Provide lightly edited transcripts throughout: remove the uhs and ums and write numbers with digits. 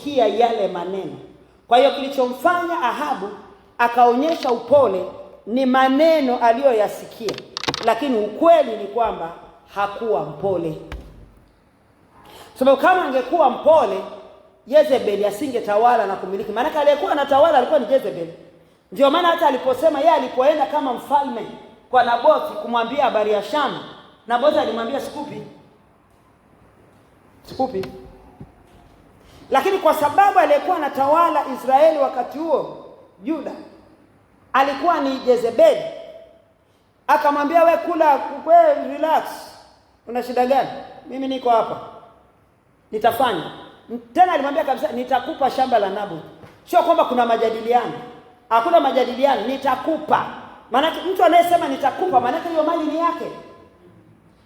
Aliposikia yale maneno. Kwa hiyo kilichomfanya Ahabu akaonyesha upole ni maneno aliyoyasikia, lakini ukweli ni kwamba hakuwa mpole. Sababu kama angekuwa mpole, Jezebeli asingetawala na kumiliki. Maanake aliyekuwa anatawala alikuwa ni Jezebeli. Ndio maana hata aliposema yeye, alipoenda kama mfalme kwa Nabothi kumwambia habari ya Shamu, Nabothi alimwambia sikupi, sikupi. Lakini kwa sababu aliyekuwa anatawala Israeli wakati huo Yuda alikuwa ni Jezebeli, akamwambia we kula, we relax, una shida gani? Mimi niko hapa nitafanya. Tena alimwambia kabisa, nitakupa shamba la Nabothi. Sio kwamba kuna majadiliano, hakuna majadiliano, nitakupa. Maanake mtu anayesema nitakupa, maanake hiyo mali ni yake.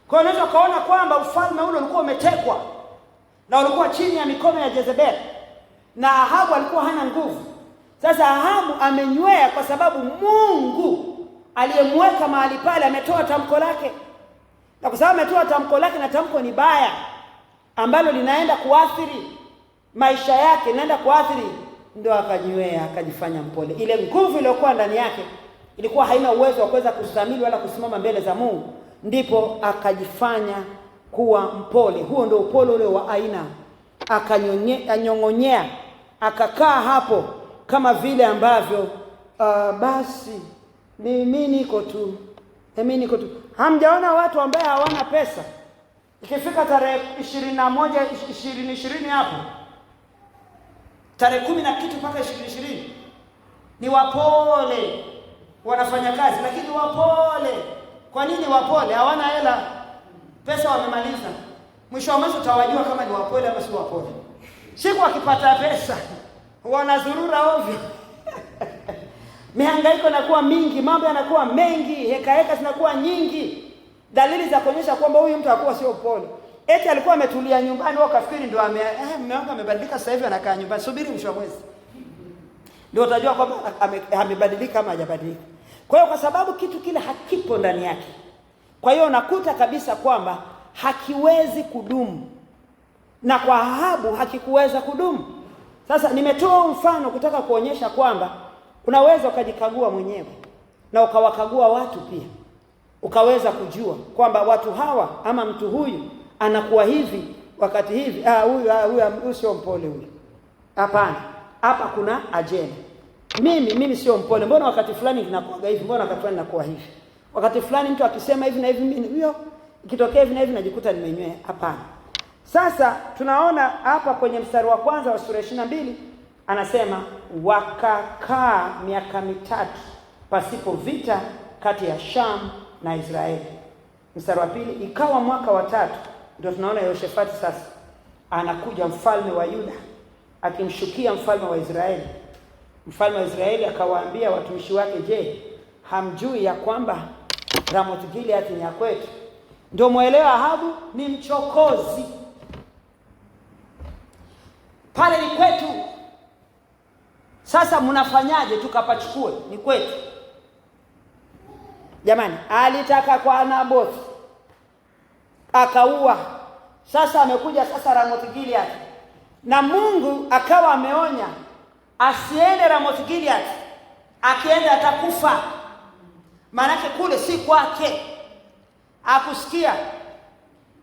Kwa hiyo unaweza ukaona kwamba ufalme ule ulikuwa umetekwa na ulikuwa chini ya mikono ya Jezebel, na Ahabu alikuwa hana nguvu. Sasa Ahabu amenywea kwa sababu Mungu aliyemweka mahali pale ametoa tamko lake, na kwa sababu ametoa tamko lake, na tamko ni baya ambalo linaenda kuathiri maisha yake, linaenda kuathiri, ndio akanywea, akajifanya mpole. Ile nguvu iliyokuwa ndani yake ilikuwa haina uwezo wa kuweza kustahimili wala kusimama mbele za Mungu, ndipo akajifanya kuwa mpole. Huo ndio upole ule wa aina, akanyong'onyea, akakaa hapo kama vile ambavyo basi mimi niko tu, mimi niko tu. Hamjaona watu ambaye hawana pesa, ikifika tarehe 21 20 20 hapo tarehe 10 na kitu mpaka 20 20 ni wapole, wanafanya kazi lakini wapole. Kwa nini wapole? Hawana hela, pesa wamemaliza. Mwisho wa mwezi utawajua kama ni wapole ama si wapole. Siku wakipata pesa wanazurura ovyo mihangaiko inakuwa mingi, mambo yanakuwa mengi, heka heka zinakuwa nyingi, dalili za kuonyesha kwamba huyu mtu hakuwa sio pole. Eti alikuwa ametulia nyumbani, wao kafikiri ndio ame mume wangu amebadilika sasa hivi anakaa nyumbani. Subiri mwisho wa mwezi ndio utajua kwamba amebadilika ama hajabadilika. Kwa hiyo kwa sababu kitu kile hakipo ndani yake, kwa hiyo unakuta kabisa kwamba hakiwezi kudumu, na kwa Ahabu hakikuweza kudumu. Sasa nimetoa mfano kutaka kuonyesha kwamba unaweza ukajikagua mwenyewe na ukawakagua watu pia, ukaweza kujua kwamba watu hawa ama mtu huyu anakuwa hivi wakati hivi, huyu sio mpole huyu. Hapana, hapa kuna ajenda. Mimi sio mpole, mbona wakati fulani ninakuwa hivi, mbona wakati fulani nakuwa hivi, wakati fulani mtu akisema hivi na hivi, mimi huyo ikitokea hivi na hivi najikuta nimenywea. Hapana. Sasa tunaona hapa kwenye mstari wa kwanza wa sura 22 anasema wakakaa miaka mitatu pasipo vita kati ya Sham na Israeli. Mstari wa pili, ikawa mwaka wa tatu, ndio tunaona Yehoshafati sasa anakuja mfalme wa Yuda akimshukia mfalme wa Israeli. Mfalme wa Israeli akawaambia watumishi wake, je, hamjui ya kwamba Ramoth Gilead ni ya kwetu? Ndio mwelewa Ahabu ni mchokozi. Pale ni kwetu. Sasa mnafanyaje tukapachukue? Ni kwetu. Jamani, alitaka kwa Naboth akaua. Sasa amekuja sasa Ramoth Gilead, na Mungu akawa ameonya asiende Ramoth Gilead, akienda atakufa. Maanake kule si kwake. Akusikia.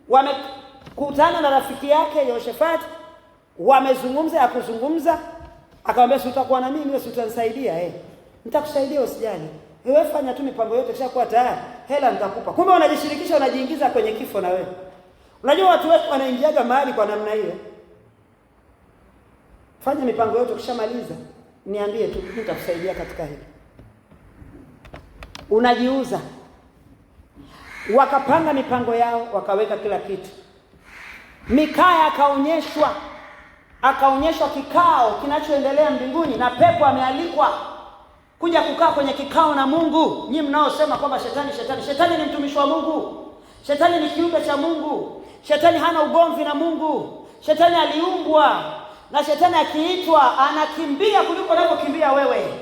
Wamekutana na rafiki yake Yehoshafati, wamezungumza ya kuzungumza, akamwambia si utakuwa na mimi, wewe si utanisaidia? Nitakusaidia usijali. Wewe fanya tu mipango yote kisha kuwa tayari, hela nitakupa. Kumbe wanajishirikisha, wanajiingiza kwenye kifo na wewe. Unajua watu wetu wanaingiaga mahali kwa namna hiyo. Fanya mipango yote ukishamaliza, niambie tu, nitakusaidia katika hili. Unajiuza. Wakapanga mipango yao, wakaweka kila kitu. Mikaya akaonyeshwa kikao kinachoendelea mbinguni, na pepo amealikwa kuja kukaa kwenye kikao na Mungu. Nyinyi mnaosema kwamba shetani shetani, shetani ni mtumishi wa Mungu. Shetani ni kiumbe cha Mungu. Shetani hana ugomvi na Mungu. Shetani aliumbwa, na shetani akiitwa anakimbia kuliko unavyokimbia wewe.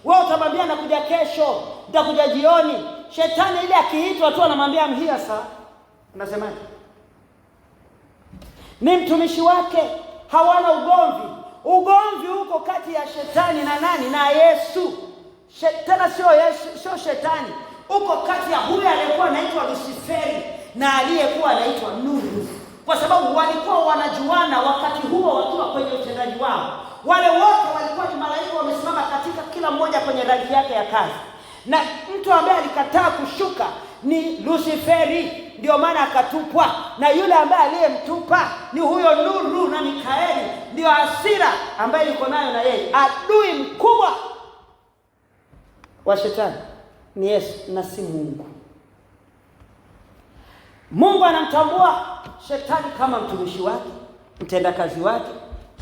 Wewe utamwambia nakuja kesho, nitakuja jioni. Shetani ile akiitwa tu anamwambia I'm here sir. Unasemaje? Ni mtumishi wake, hawana ugomvi. shetani na nani? Na Yesu. Tena sio Yesu, sio shetani, uko kati ya huyu aliyekuwa anaitwa Luciferi na aliyekuwa anaitwa Nuru, kwa sababu walikuwa wanajuana wakati huo wakiwa kwenye utendaji wao. Wale wote walikuwa ni malaika wamesimama katika kila mmoja kwenye rangi yake ya kazi, na mtu ambaye alikataa kushuka ni Luciferi, ndio maana akatupwa, na yule ambaye aliyemtupa ni huyo Nuru na Mikaeli. Ndio hasira ambaye yuko nayo na yeye, adui mkubwa wa shetani ni Yesu na si Mungu. Mungu anamtambua shetani kama mtumishi wake, mtendakazi wake,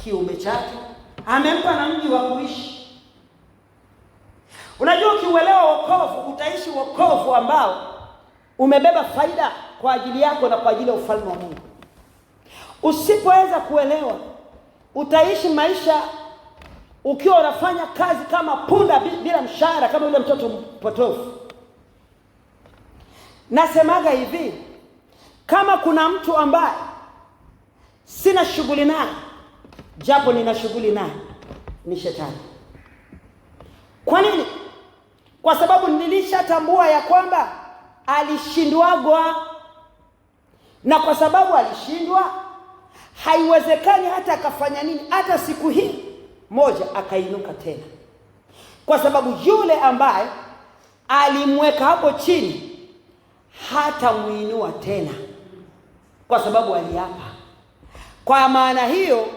kiumbe chake, amempa na mji wa kuishi. Unajua, ukiuelewa wokovu utaishi wokovu ambao umebeba faida kwa ajili yako na kwa ajili ya ufalme wa Mungu. Usipoweza kuelewa, utaishi maisha ukiwa unafanya kazi kama punda bila mshahara, kama yule mtoto mpotofu. Nasemaga hivi, kama kuna mtu ambaye sina shughuli naye, japo nina shughuli naye, ni shetani. Kwa nini? Kwa sababu nilishatambua ya kwamba alishindwagwa, na kwa sababu alishindwa, haiwezekani hata akafanya nini, hata siku hii moja akainuka tena, kwa sababu yule ambaye alimweka hapo chini hatamuinua tena, kwa sababu aliapa. Kwa maana hiyo,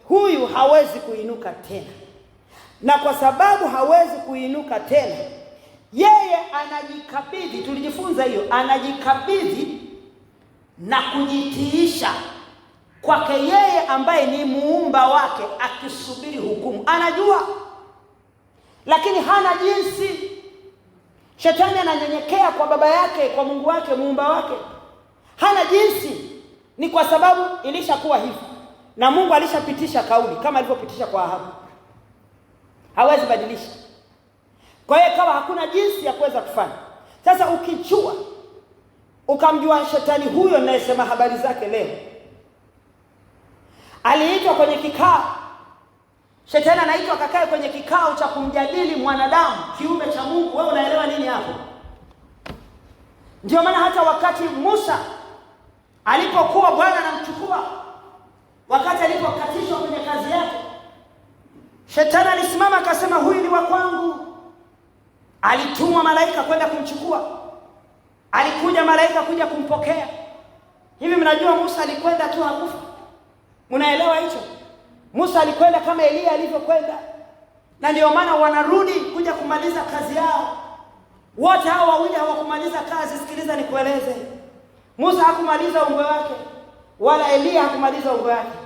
huyu hawezi kuinuka tena, na kwa sababu hawezi kuinuka tena, yeye anajikabidhi. Tulijifunza hiyo, anajikabidhi na kujitiisha kwake yeye ambaye ni muumba wake, akisubiri hukumu. Anajua, lakini hana jinsi. Shetani ananyenyekea kwa baba yake, kwa Mungu wake, muumba wake, hana jinsi. Ni kwa sababu ilishakuwa hivi na Mungu alishapitisha kauli kama alivyopitisha kwa Ahabu, hawezi badilisha. Kwa hiyo ikawa hakuna jinsi ya kuweza kufanya. Sasa ukijua, ukamjua shetani huyo ninayesema habari zake leo, aliitwa kwenye kikao. Shetani anaitwa akakae kwenye kikao cha kumjadili mwanadamu, kiumbe cha Mungu. Wewe unaelewa nini hapo? Ndio maana hata wakati Musa alipokuwa Bwana anamchukua, wakati alipokatishwa kwenye kazi yake, shetani alisimama akasema, huyu ni wa kwangu. Alitumwa malaika kwenda kumchukua, alikuja malaika kuja kumpokea. Hivi mnajua Musa alikwenda tu hakufa? Mnaelewa hicho? Musa alikwenda kama Eliya alivyokwenda, na ndio maana wanarudi kuja kumaliza kazi yao. Wote hao wawili hawakumaliza kazi. Sikiliza nikueleze, Musa hakumaliza ungwe wake, wala Eliya hakumaliza ungwe wake.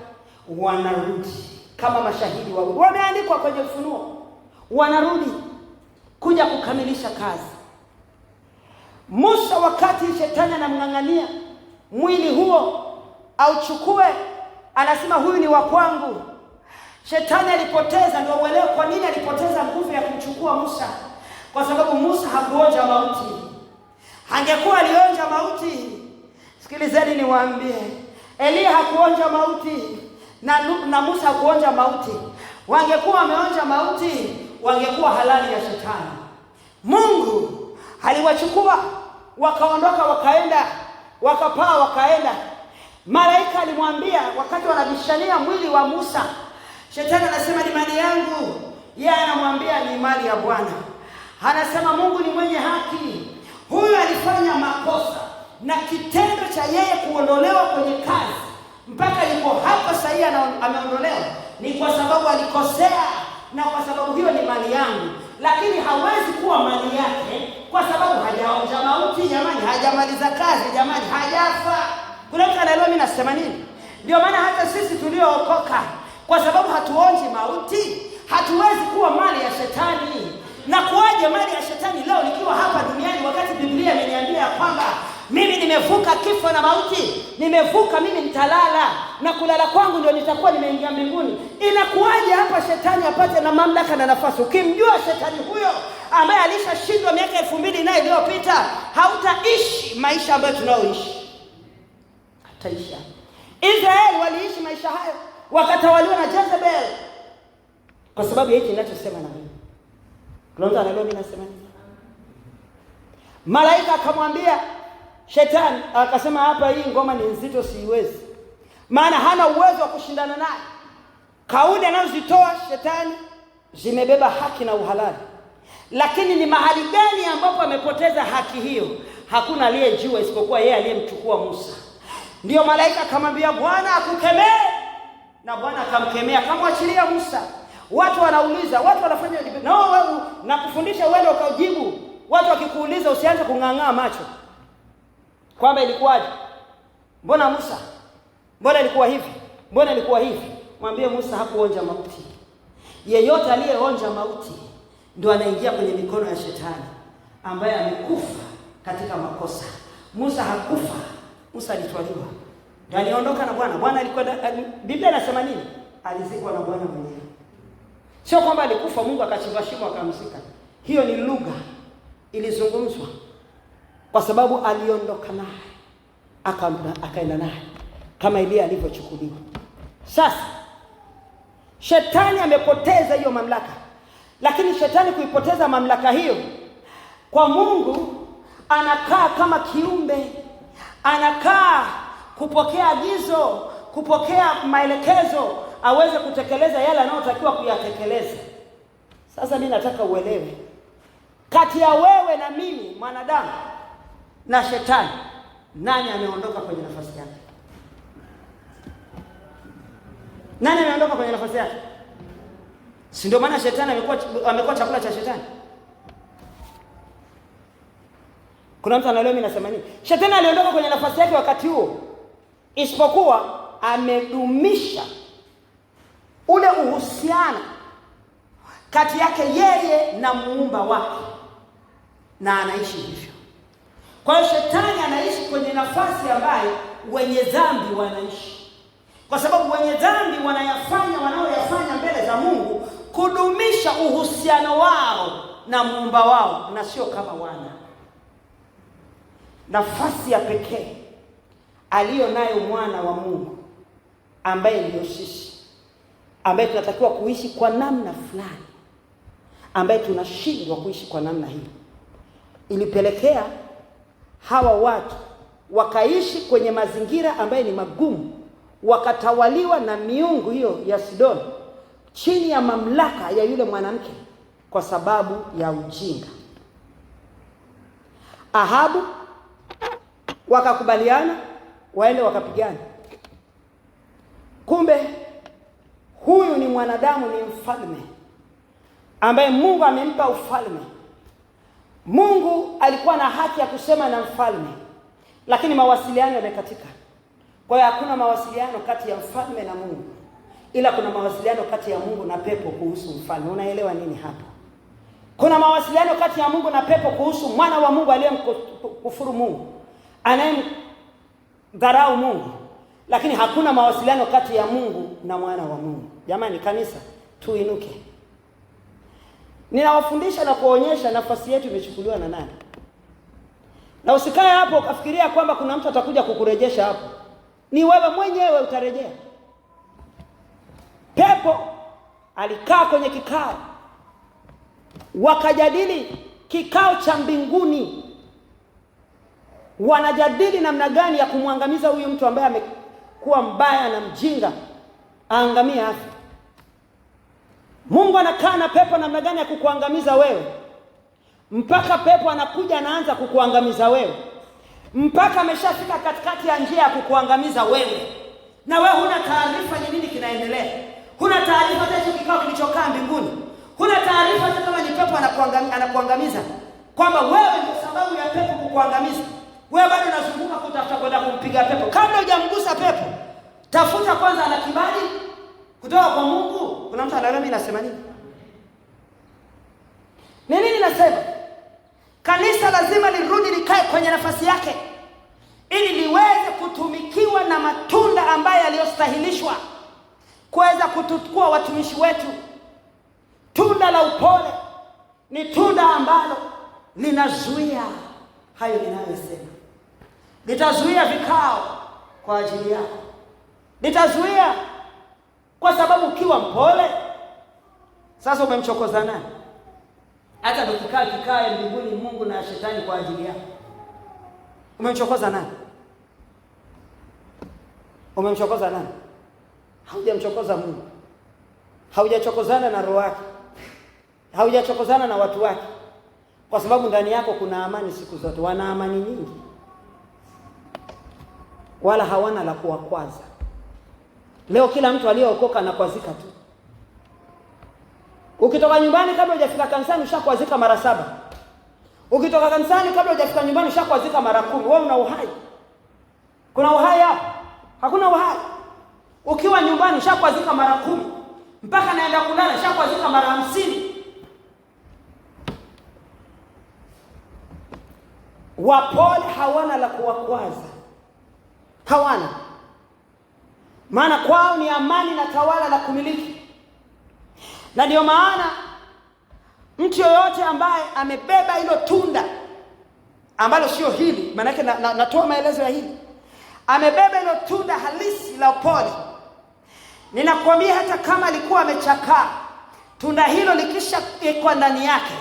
Wanarudi kama mashahidi wawili, wameandikwa kwenye Ufunuo, wanarudi kuja kukamilisha kazi. Musa, wakati shetani anamng'ang'ania mwili huo auchukue, anasema huyu ni wa kwangu. Shetani alipoteza, ndio uelewe kwa nini alipoteza nguvu ya kumchukua Musa, kwa sababu Musa hakuonja mauti. Angekuwa alionja mauti, sikilizeni niwaambie, Eliya hakuonja mauti na Musa hakuonja mauti. Wangekuwa wameonja mauti, wangekuwa halali ya shetani. Mungu aliwachukua wakaondoka, wakaenda, wakapaa, wakaenda. Malaika alimwambia wakati wanabishania mwili wa Musa, shetani anasema ni mali yangu, yeye anamwambia ni mali ya Bwana. Anasema Mungu ni mwenye haki, huyu alifanya makosa, na kitendo cha yeye kuondolewa kwenye kazi mpaka yuko hapa sasa hivi ameondolewa ni kwa sababu alikosea, na kwa sababu hiyo ni mali yangu. Lakini hawezi kuwa mali yake kwa sababu hajaonja mauti, jamani, hajamaliza kazi, jamani, hajafa. Kuna mtu anaelewa mimi nasema nini? Ndio maana hata sisi tuliookoka, kwa sababu hatuonji mauti, hatuwezi kuwa mali ya shetani. Na kuwaje mali ya shetani leo nikiwa hapa duniani, wakati Biblia imeniambia kwamba mimi nimevuka kifo na mauti, nimevuka mimi, nitalala na kulala kwangu ndio nitakuwa nimeingia mbinguni. Inakuwaje hapa shetani apate na mamlaka na nafasi? Ukimjua shetani huyo ambaye alishashindwa miaka 2000 naye iliyopita, hautaishi maisha ambayo tunaoishi. Hataisha. Israeli waliishi maisha hayo, wakatawaliwa na Jezebel. Kwa sababu ya hiki ninachosema na mimi. Kuna mtu anaelewa mimi nasema nini? Malaika akamwambia shetani, akasema hapa hii ngoma ni nzito, siiwezi. Maana hana uwezo wa kushindana naye. Kauli anazozitoa shetani zimebeba haki na uhalali. Lakini ni mahali gani ambapo amepoteza haki hiyo? Hakuna aliyejua isipokuwa yeye aliyemchukua Musa. Ndiyo malaika akamwambia Bwana akukemee, na Bwana akamkemea, akamwachilia Musa. Watu wanauliza, watu wanafanya no, wewe nakufundisha uende ukajibu. Watu wakikuuliza usianze kung'ang'aa macho kwamba ilikuwaje, mbona Musa, mbona ilikuwa hivi, mbona ilikuwa hivi. Mwambie Musa hakuonja mauti. Yeyote aliyeonja mauti ndio anaingia kwenye mikono ya shetani ambaye amekufa katika makosa. Musa hakufa, Musa alitwaliwa, ndio aliondoka na Bwana. Bwana alikuwa, Biblia inasema nini? Alizikwa na Bwana mwenyewe. Sio kwamba alikufa Mungu akachimba shimo akamzika. Hiyo ni lugha ilizungumzwa kwa sababu aliondoka naye akaenda naye kama Eliya alivyochukuliwa. Sasa shetani amepoteza hiyo mamlaka. Lakini shetani kuipoteza mamlaka hiyo kwa Mungu, anakaa kama kiumbe, anakaa kupokea agizo, kupokea maelekezo, aweze kutekeleza yale anayotakiwa kuyatekeleza. Sasa mimi nataka uelewe, kati ya wewe na mimi mwanadamu na shetani, nani ameondoka kwenye nafasi yake? Nani ameondoka kwenye nafasi yake? Si ndio maana shetani amekuwa chakula cha shetani. Kuna mtu anaelewa mimi nasema nini? Shetani aliondoka kwenye nafasi yake wakati huo, isipokuwa amedumisha ule uhusiano kati yake yeye na muumba wake, na anaishi hivyo. Kwa hiyo shetani anaishi kwenye nafasi ambayo wenye dhambi wanaishi, kwa sababu wenye dhambi wanayafanya wanaoyafanya mbele za Mungu kudumisha uhusiano wao na muumba wao, na sio kama wana. Nafasi ya pekee aliyo nayo mwana wa Mungu ambaye ndio sisi, ambaye tunatakiwa kuishi kwa namna fulani, ambaye tunashindwa kuishi kwa namna hii, ilipelekea hawa watu wakaishi kwenye mazingira ambayo ni magumu, wakatawaliwa na miungu hiyo ya Sidoni chini ya mamlaka ya yule mwanamke kwa sababu ya ujinga. Ahabu wakakubaliana waende wakapigana. Kumbe huyu ni mwanadamu, ni mfalme ambaye Mungu amempa ufalme. Mungu alikuwa na haki ya kusema na mfalme, lakini mawasiliano yamekatika. Kwa hiyo hakuna mawasiliano kati ya mfalme na Mungu, ila kuna mawasiliano kati ya Mungu na pepo kuhusu mfalme. Unaelewa nini hapo? Kuna mawasiliano kati ya Mungu na pepo kuhusu mwana wa Mungu aliyemkufuru Mungu, anayemdharau Mungu, lakini hakuna mawasiliano kati ya Mungu na mwana wa Mungu. Jamani kanisa, tuinuke. Ninawafundisha na kuonyesha nafasi yetu imechukuliwa na nani. Na usikae hapo ukafikiria kwamba kuna mtu atakuja kukurejesha hapo. Ni wewe mwenyewe utarejea. Pepo alikaa kwenye kikao, wakajadili kikao cha mbinguni, wanajadili namna gani ya kumwangamiza huyu mtu ambaye amekuwa mbaya na mjinga, aangamie afe. Mungu anakaa na pepo namna gani ya kukuangamiza wewe, mpaka pepo anakuja anaanza kukuangamiza wewe, mpaka ameshafika katikati ya njia ya kukuangamiza wewe, na wewe huna taarifa ni nini kinaendelea. Huna taarifa hata hicho kikao kilichokaa mbinguni, huna taarifa hata kama ni pepo anakuangamiza, kwamba wewe ndio sababu ya pepo kukuangamiza. Wewe bado unazunguka kutafuta kwenda kumpiga pepo. Kabla hujamgusa pepo, tafuta kwanza ana kibali kutoka kwa Mungu. Kuna mtu anaelewa mimi nasema nini? Ni nini nasema? Kanisa lazima lirudi likae kwenye nafasi yake ili liweze kutumikiwa na matunda ambayo yaliyostahilishwa kuweza kutukua watumishi wetu. Tunda la upole ni tunda ambalo linazuia hayo ninayosema. Litazuia vikao kwa ajili yako. Litazuia kwa sababu ukiwa mpole Sasa umemchokoza nani? Hata ndo kikaa kikae mbinguni Mungu na shetani kwa ajili yako. Umemchokoza nani? Umemchokoza nani? Haujamchokoza Mungu. Haujachokozana na roho yake. Haujachokozana na watu wake. Kwa sababu ndani yako kuna amani siku zote. Wana amani nyingi, wala hawana la kuwakwaza. Leo kila mtu aliyeokoka anakwazika tu. Ukitoka nyumbani kabla hujafika kanisani ushakwazika mara 7. Ukitoka kanisani kabla hujafika nyumbani ushakwazika mara 10. Wewe una uhai? Kuna uhai hapo? Hakuna uhai. Ukiwa nyumbani ushakwazika mara 10. Mpaka naenda kulala ushakwazika mara 50. Wapole hawana la kuwakwaza. Hawana. Maana kwao ni amani na tawala la kumiliki. Na ndio maana mtu yoyote ambaye amebeba hilo tunda ambalo sio hili, maana yake natoa maelezo ya hili, amebeba hilo tunda halisi la upole, ninakwambia hata kama alikuwa amechakaa, tunda hilo likishawekwa ndani yake,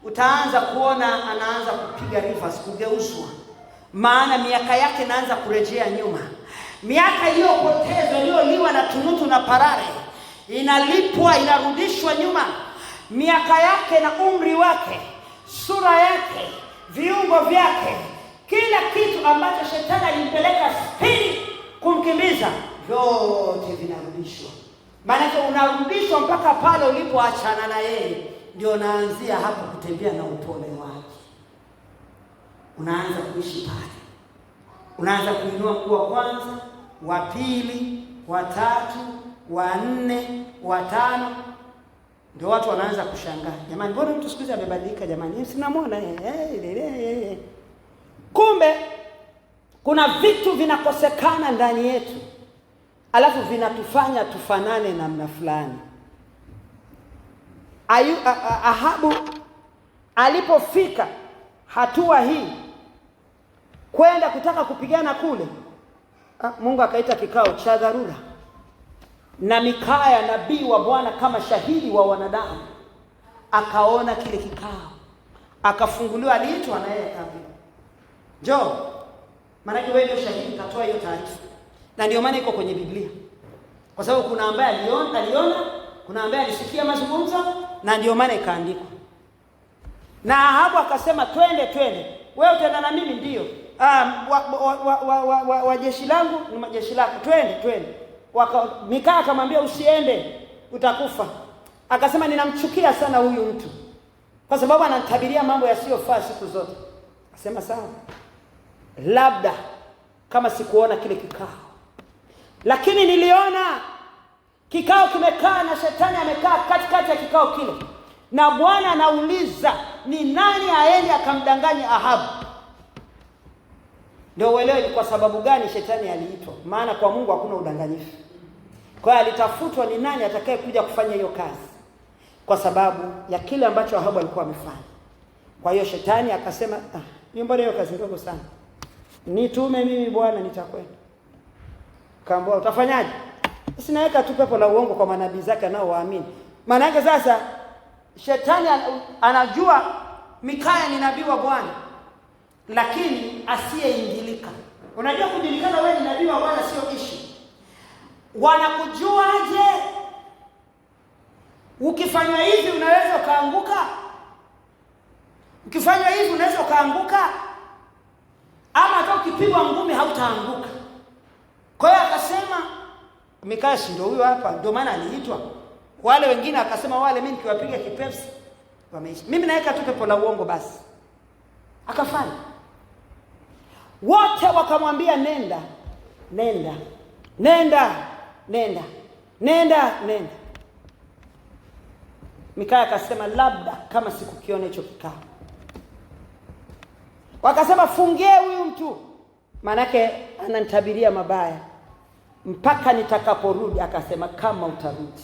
utaanza kuona anaanza kupiga reverse, kugeuzwa. Maana miaka yake inaanza kurejea nyuma. Miaka iliyopotezwa, iliyoliwa na tunutu na parare, inalipwa, inarudishwa nyuma. Miaka yake na umri wake, sura yake, viungo vyake, kila kitu ambacho shetani alimpeleka spidi kumkimbiza, vyote vinarudishwa. Maana unarudishwa mpaka pale ulipoachana na yeye. Ndio unaanzia hapo kutembea na upole wake. Unaanza kuishi pale. Unaanza kuinua mguu wa kwanza, wa pili, wa tatu, wa nne, wa tano. Ndio watu wanaanza kushangaa. Jamani, mbona mtu siku hizi amebadilika jamani? Sinamuona yeye. Kumbe kuna vitu vinakosekana ndani yetu, alafu vinatufanya tufanane namna fulani. Ahabu alipofika hatua hii kwenda kutaka kupigana kule, Mungu akaita kikao cha dharura na Mikaya nabii wa Bwana kama shahidi wa wanadamu akaona kile kikao, akafunguliwa, aliitwa na yeye akaambiwa, njoo, maana wewe ndio shahidi, utatoa hiyo taarifa. Na ndio maana iko kwenye Biblia, kwa sababu kuna ambaye aliona, kuna ambaye alisikia mazungumzo, na ndio maana ikaandikwa. Na Ahabu akasema, twende twende, wewe utaenda na mimi? Ndio. Wa jeshi langu ni majeshi lako, twende twende. Mikaya akamwambia, usiende, utakufa. Akasema, ninamchukia sana huyu mtu kwa sababu ananitabiria mambo yasiyofaa siku zote. Akasema sawa, labda kama sikuona kile kikao, lakini niliona kikao kimekaa na shetani amekaa katikati ya kikao kile, na Bwana anauliza ni nani aende akamdanganya Ahabu. Ndio uelewe ni kwa sababu gani shetani aliitwa. Maana kwa Mungu hakuna udanganyifu. Kwa hiyo alitafutwa ni nani atakayekuja kufanya hiyo kazi, kwa sababu ya kile ambacho Ahabu alikuwa amefanya. Kwa hiyo shetani akasema, mbona hiyo kazi ndogo sana, nitume mimi Bwana, nitakwenda. Kaambia, utafanyaje? Sinaweka tu pepo la uongo kwa manabii zake anaowaamini. Maana yake sasa shetani anajua Mikaya ni nabii wa Bwana, lakini asiyeingilika. Unajua kujulikana wewe ni nabii wa Bwana sio issue. Wanakujuaje? Ukifanya hivi unaweza ukaanguka. Ukifanya hivi unaweza ukaanguka. Ama hata ukipigwa ngumi hautaanguka. Kwa hiyo akasema Mikaya si ndio huyo hapa, ndio maana aliitwa. Wale wengine akasema wale mimi nikiwapiga kipepsi wameishi. Mimi naweka tu pepo la uongo basi. Akafanya. Wote wakamwambia nenda, nenda, nenda, nenda, nenda, nenda. Mikaya akasema labda kama sikukiona hicho kikao. Wakasema fungie huyu mtu, maanake ananitabiria mabaya mpaka nitakaporudi. Akasema kama utarudi.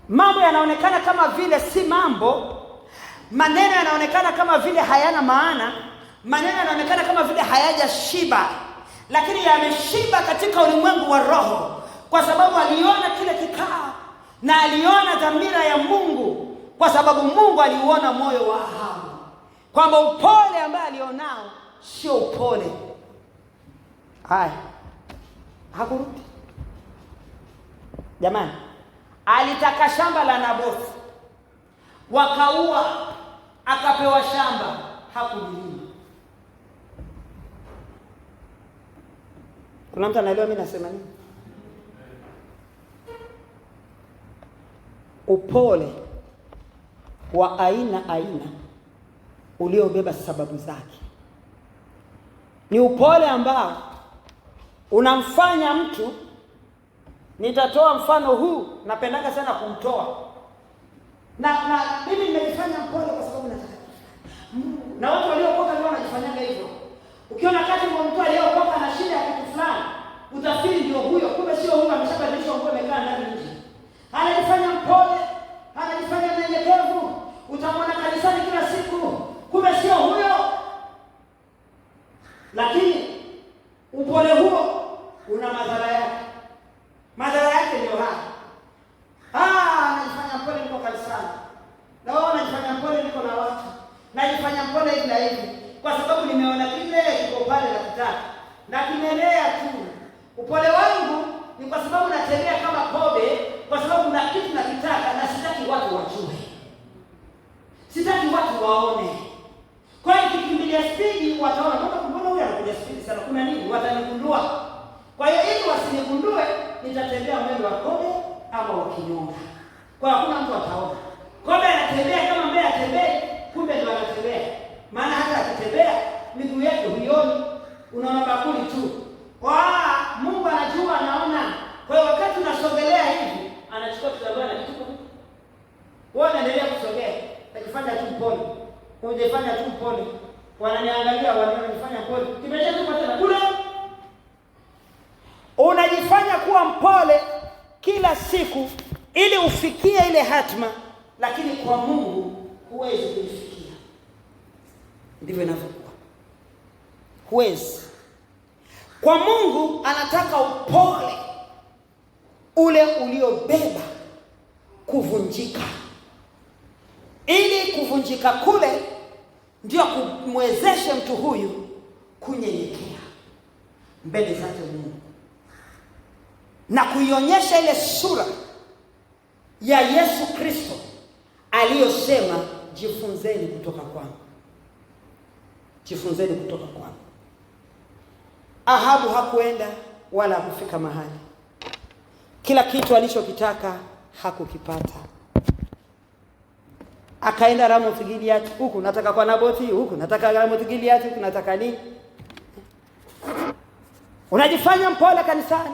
Mambo yanaonekana kama vile si mambo, maneno yanaonekana kama vile hayana maana, maneno yanaonekana kama vile hayajashiba, lakini yameshiba katika ulimwengu wa roho, kwa sababu aliona kile kikao Na aliona dhamira ya Mungu, kwa sababu Mungu aliuona moyo wa Ahabu kwamba upole ambaye alionao sio upole. Haya, hakurudi jamani. Alitaka shamba la Nabothi, wakaua, akapewa shamba, hakulilima. Kuna mtu anaelewa mimi nasema nini? Upole wa aina aina uliobeba sababu zake ni upole ambao unamfanya mtu. Nitatoa mfano huu, napendaga sana kumtoa na mimi nimejifanya mpole kwa sababu nataka Mungu, na watu waliokoka ndio wanajifanyaga hivyo. Ukiona kati mwa mtu aliyeokoka na shida ya kitu fulani, utafikiri ndio huyo, kumbe sio huyo, ameshabadilishwa nguo, amekaa ndani nje. Anajifanya mpole, anajifanya mnyenyekevu, utamwona kanisani kila siku, kumbe sio huyo. Lakini upole huo una madhara yake. Madhara yake ndio haya. Najifanya mpole niko kanisani. Na wao najifanya mpole niko na watu. Najifanya mpole hivi na hivi kwa sababu nimeona kile kiko pale na kitaka. Na kimelea tu. Upole wangu ni kwa sababu natembea kama kobe, kwa sababu na kitu nakitaka na sitaki watu wajue. Sitaki watu waone. Kwa hiyo nikikimbilia spidi wataona, mbona huyu anakuja spidi sana, kuna nini? Watanigundua. Kwa hiyo ili wasinigundue, nitatembea mwendo wa kobe ama wa kinyonga. Kwa hiyo hakuna mtu ataona. Kobe anatembea kama mbea atembei, kumbe ndo anatembea. Maana hata akitembea miguu yake huioni, unaona bakuli tu. Mungu anajua, anaona. Kwa hiyo wakati unasogelea hivi, anachukua kitambaa na kitupa. Wewe unaendelea kusogea, unajifanya tu mpole. Unajifanya tu mpole. Wananiangalia, wananifanya mpole. Kimesha tu tena kule. Unajifanya kuwa mpole kila siku ili ufikie ile hatma, lakini kwa Mungu huwezi kuifikia. Ndivyo inavyokuwa. Huwezi. Kwa Mungu anataka upole ule uliobeba kuvunjika, ili kuvunjika kule ndio kumwezeshe mtu huyu kunyenyekea mbele zake Mungu na kuionyesha ile sura ya Yesu Kristo aliyosema, jifunzeni kutoka kwangu, jifunzeni kutoka kwangu. Ahabu hakuenda wala hakufika mahali. Kila kitu alichokitaka hakukipata. Akaenda Ramoth Gilead, huku nataka kwa Nabothi, huku nataka Ramoth Gilead, huku nataka nini. Unajifanya mpole kanisani,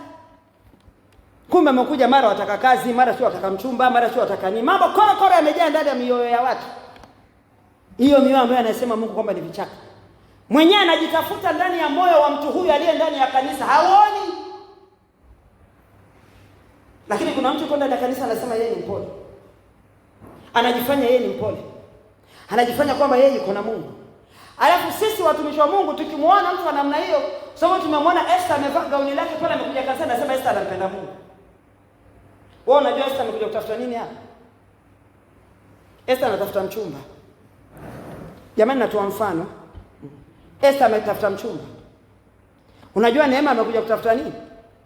kumbe amekuja mara wataka kazi, mara sio wataka mchumba, mara sio wataka nini. Mambo koro koro yamejaa ndani ya mioyo ya watu. Hiyo mioyo ambayo anasema Mungu kwamba ni vichaka. Mwenyewe anajitafuta ndani ya moyo wa mtu huyu aliye ndani ya kanisa, haoni. Lakini kuna mtu ndani ya kanisa anasema yeye ni mpole. Anajifanya yeye ni mpole. Anajifanya kwamba yeye yuko na Mungu. Alafu sisi watumishi wa Mungu tukimuona mtu wa namna hiyo, sababu tumemwona Esther amevaa gauni lake pale amekuja kanisani, anasema Esther anampenda Mungu. Wewe unajua Esther amekuja kutafuta nini hapa? Esther anatafuta mchumba. Jamani, natoa mfano. Esther ametafuta mchumba. Unajua Neema amekuja kutafuta nini?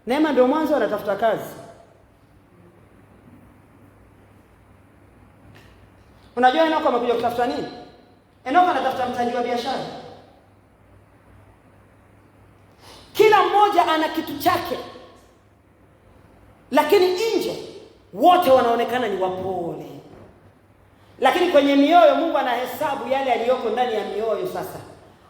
Neema ndio mwanzo anatafuta kazi. Unajua Enoko amekuja kutafuta nini? Enoko anatafuta mtaji wa biashara. Kila mmoja ana kitu chake, lakini nje wote wanaonekana ni wapole, lakini kwenye mioyo Mungu anahesabu yale yaliyoko ndani ya mioyo. Sasa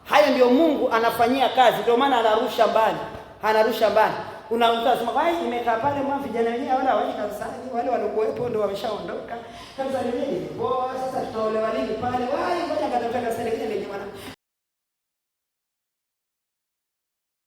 hayo ndio Mungu anafanyia kazi, ndio maana anarusha mbali, anarusha mbali. Unakuta anasema wai, nimekaa pale mwa vijana wenyewe wala hawaji kanisani, wale waliokuwepo ndio wameshaondoka. Kanisa lenyewe ni poa, sasa tutaolewa lini pale? Wai, ngoja katafuta kanisa lingine lenye